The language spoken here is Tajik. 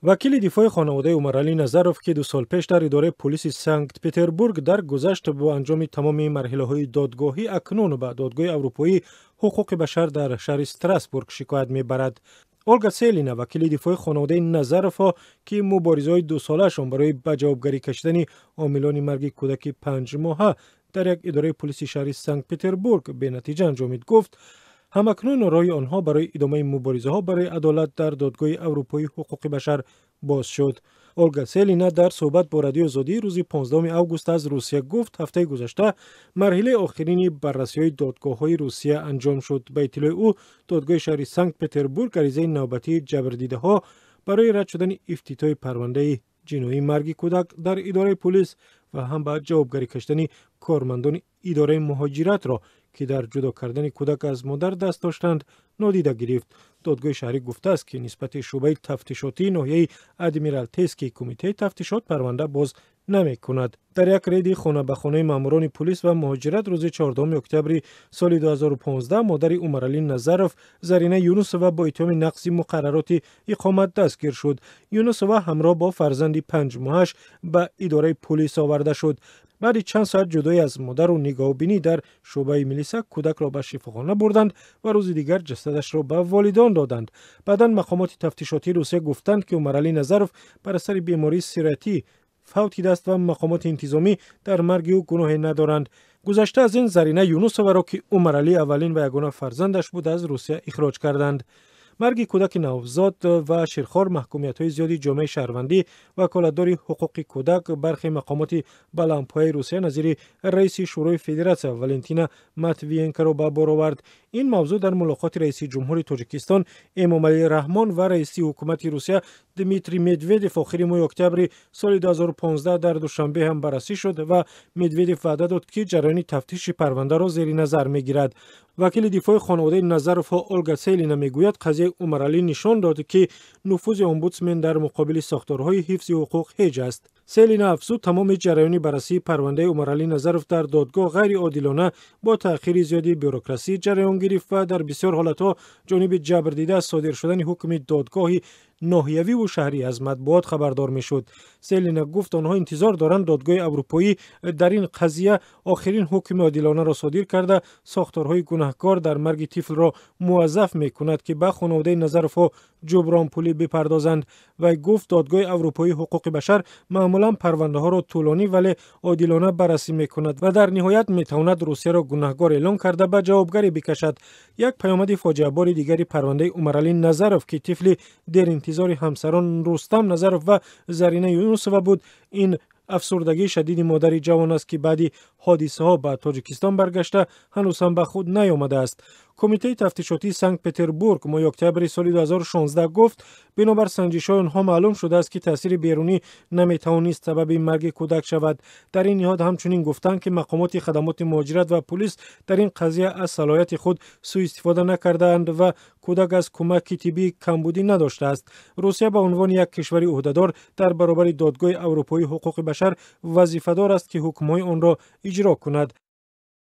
Вакили дифои хонаводаи Умаралӣ Назаров, ки 2 сол пеш дар идораи полиси Санкт-Петербург даргузашт, бо анҷоми тамоми марҳилаҳои додгоҳӣ акнун ба Додгоҳи Аврупоии ҳуқуқи башар дар шаҳри Страсбург шикоят мебарад. Олга Селина, вакили дифои хонаводаи Назаровҳо, ки муборизаҳои дусолаашон барои ба ҷавобгарӣ кашидани омилони марги кӯдаки 5-моҳа дар як идораи полиси шаҳри Санкт-Петербург бенатиҷа анҷомид, гуфт, ҳамакнун роҳи онҳо барои идомаи муборизаҳо барои адолат дар Додгоҳи Аврупоии ҳуқуқи башар боз шуд. Олга Селина дар суҳбат бо Радиои Озодӣ рӯзи 15 август аз Русия гуфт, ҳафтаи гузашта марҳилаи охирини баррасиҳои додгоҳҳои Русия анҷом шуд. Ба иттилои ӯ, додгоҳи шаҳри Санкт Петербург аризаи навбатии ҷабрдидаҳо барои рад шудани ифтитоҳи парвандаи ҷиноии марги кӯдак дар идораи пулис ва ҳам ба ҷавобгарӣ кашидани кормандони идораи муҳоҷиратро, ки дар ҷудо кардани кӯдак аз модар даст доштанд, нодида гирифт. Додгоҳи шаҳрӣ гуфтааст, ки нисбати шӯъбаи тафтишотии ноҳияи Адмиралтейский кумитаи тафтишот парванда боз намекунад. Дар як рейди хона ба хонаи маъмурони пулис ва муҳоҷират рӯзи 14 октябри соли 2015 модари Умаралӣ Назаров, Зарина Юнусова, бо иттиҳоми нақзи муқаррароти иқомат дастгир шуд. Юнусова ҳамроҳ бо фарзанди 5-моҳаш ба идораи пулис оварда шуд. Баъди чанд соат ҷудоӣ аз модару нигоҳубинӣ дар шӯъбаи милиса кӯдакро ба шифохона бурданд ва рӯзи дигар ҷасадашро ба волидон доданд. Баъдан мақомоти тафтишотии Русия гуфтанд, ки Умаралӣ Назаров бар асари бемории сироятӣ фавтидааст ва мақомоти интизомӣ дар марги ӯ гуноҳе надоранд. Гузашта аз ин, Зарина Юнусоваро, ки Умаралӣ аввалин ва ягона фарзандаш буд, аз Русия ихроҷ карданд. Марги кӯдаки навзод ва ширхор маҳкумиятҳои зиёди ҷомеаи шаҳрвандӣ, ваколатдори ҳуқуқи кӯдак, бархе мақомоти баландпояи Русия назири раиси Шӯрои Федератсия Валентина Матвиенкоро ба бор овард. Ин мавзӯъ дар мулоқоти раиси ҷумҳури Тоҷикистон Эмомалӣ Раҳмон ва раиси ҳукумати Русия Дмитрий Медведев охири моҳи октябри соли 2015 дар Душанбе ҳам баррасӣ шуд ва Медведев ваъда дод, ки ҷараёни тафтиши парвандаро зери назар мегирад. Вакили дифои хонаводаи Назаровҳо Олга Селина мегӯяд, қазияи Умаралӣ нишон дод, ки нуфузи омбудсмен дар муқобили сохторҳои ҳифзи ҳуқуқ ҳеҷ аст. Селина афзуд, тамоми ҷараёни баррасии парвандаи Умаралӣ Назаров дар додгоҳ ғайриодилона, бо таъхири зиёди бюрократсӣ ҷараён гирифт ва дар бисёр ҳолатҳо ҷониби ҷабрдида аз содир шудани ҳукми додгоҳи ноҳиявиву шаҳрӣ аз матбуот хабардор мешуд. Селина гуфт, онҳо интизор доранд, Додгоҳи Аврупоӣ дар ин қазия охирин ҳукми одилонаро содир карда, сохторҳои гунаҳкор дар марги тифлро муваззаф мекунад, ки ба хонаводаи Назаровҳо ҷубронпулӣ бипардозанд. Вай гуфт, Додгоҳи Аврупоии ҳуқуқи башар маъмулан парвандаҳоро тӯлонӣ, вале одилона баррасӣ мекунад ва дар ниҳоят метавонад Русияро гунаҳгор эълон карда, ба ҷавобгарӣ бикашад. Як паёмади фоҷиабори дигари парвандаи Умаралӣ Назаров, ки тифли деринтизори ҳамсарон Рустам Назаров ва Зарина Юнусова буд, ин афсурдагии шадиди модари ҷавон аст, ки баъди ҳодисаҳо ба Тоҷикистон баргашта, ҳанӯз ҳам ба худ наёмадааст. Кумитаи тафтишотии Санкт Петербург моҳи октябри соли 2016 гуфт, бинобар санҷишҳои онҳо маълум шудааст, ки таъсири берунӣ наметавонист сабаби марги кӯдак шавад. Дар ин ниҳод ҳамчунин гуфтанд, ки мақомоти хадамоти муҳоҷират ва пулис дар ин қазия аз салоҳияти худ сӯистифода накардаанд ва кӯдак аз кӯмаки тиббӣ камбудӣ надоштааст. Русия ба унвони як кишвари ӯҳдадор дар баробари Додгоҳи Аврупоии ҳуқуқи башар вазифадор аст, ки ҳукмҳои онро иҷро кунад.